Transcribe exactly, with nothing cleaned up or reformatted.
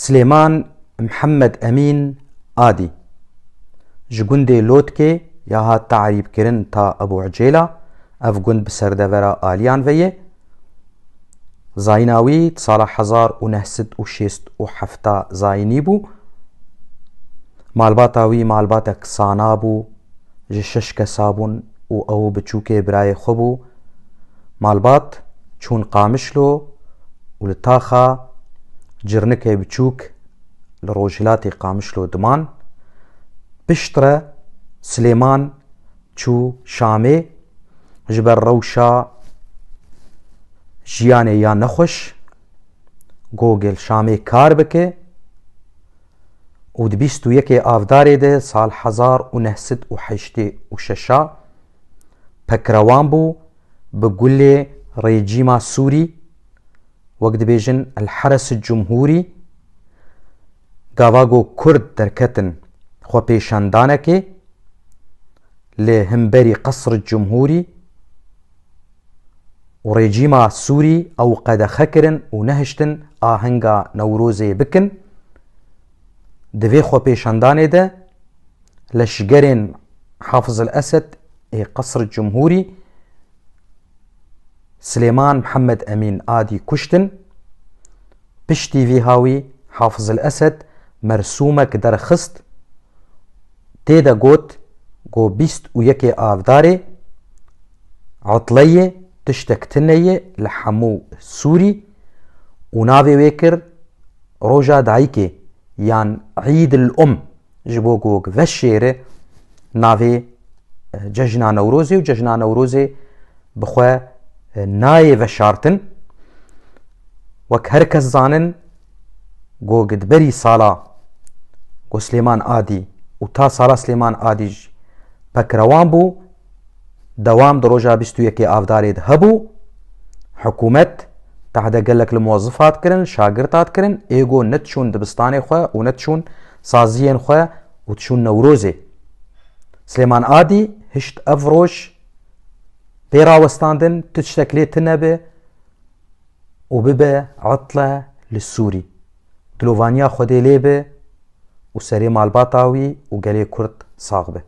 Silêman Mihemed Emîn Adî, ji gundê Lotkê ya hat tarîbkirin ta Ebû Ecêla, ev gund bi serdevera Aliyan ve ye. Zayîna wî di sala hezar û neh sed û şêst û hefta zayînî bû. Malbata wî malbatek sana bû, ji şeş kesa bûn û ew biçûkê birayê xwe bû. Malbat çûn Qamişlo û li taxa Cirnikê Biçûk li rojhilatê Qamişlo diman. Piştre Silêman çû Şamê, ji ber rewşa jiyanê ya nexweş, go gel Şamê kar bike û di bîst û yekê Avdarê de sal hezar û neh sed û heştê û şeş a pekrewan bû bi gulê rejîma Sûrî, wek dibêjin El Heres Cumhûrî, gava ku Kurd derketin xwepêşandanekê li himberî Qesr Cumhûrî û rejîma Sûrî ew qedexe kirin û nehiştin ahenga Newrozê bikin. Di vê xwepêşandanê de leşgerên Hafiz El Esed ê Qesr Cumhûrî Silêman Mihemed Emîn Adî kuştin. Piştî vî hawî Hafiz El Esed mersûmek derxist. Tê de got ku bîst û yekê Avdarê etleyê, tiştek tune ye li hemû Sûrî û navê wê kir Roja Dayikê yan Îd el Um. Ji bo ku veşêre navê, e, Cejna Newrozê û Cejna Newrozê bi xwe, e, nayê veşartin. Wek her kes zanin ku di berî sala ku Silêman Adî û ta sala Silêman Adî jî pekrewan bû, dewam di roja bîst û yekê Avdarê de hebû. Hikûmet tehde gelek li muwezif hat kirin, şagirt hat kirin, ê go nediçûn dibistanê xwe û nediçûn saziyên xwe û diçûn Newrozê. Silêman Adî hişt ev roj bê rawestandin, tiştek lê tune be û bibe etle li Sûrî. Dilovaniya Xwedê lê be û serê malbata wî û gelê Kurd sax be.